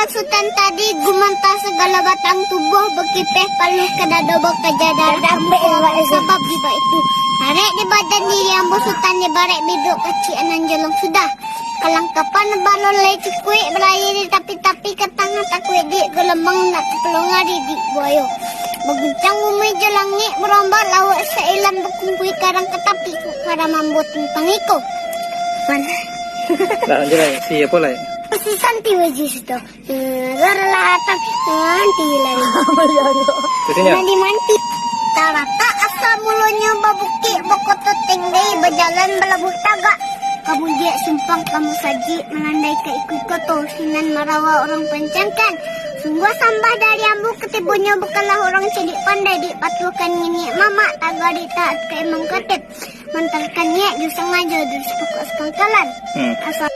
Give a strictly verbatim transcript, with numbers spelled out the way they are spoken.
Sutan tadi gumanta sagalo batang tubuah, bakipeh paluah ka dado, bakaja darah ambo. Sabab di baitu, arek di badan diri ambo Sutan dibarek biduk kacik nan jolong sudah. Kalangkapan balun lai cukuik, baraia di tapi-tapi, ka tangah takuik di galombang, nak tapalonga di buayo. Baguncang bumi jo langik, barombak lauak sailang, bakumpui karang ka tapi, karam ambo tantang iko. Mana? Lah, lanjut lai. Si apo lai? Si Santi Waji sudah. Hmm, rara lah tapi nanti lah. Terusnya? Nanti manti. Talatak asal mulonyo babukik, bakoto tinggi, bajalan balabuik tagak. Ka buliak simpang ka musajik, malandai ka ikuik koto, sinan marawa urang pancangkan. Sungguah sambah dari ambo katibonyo, bukanlah urang cadiak pandai, dipatuahkan niniak mamak, tagak ditaat ka imam khatib. Mantarkan niaik jo sangajo dari sapokok sapangkalan. Hmm. Asal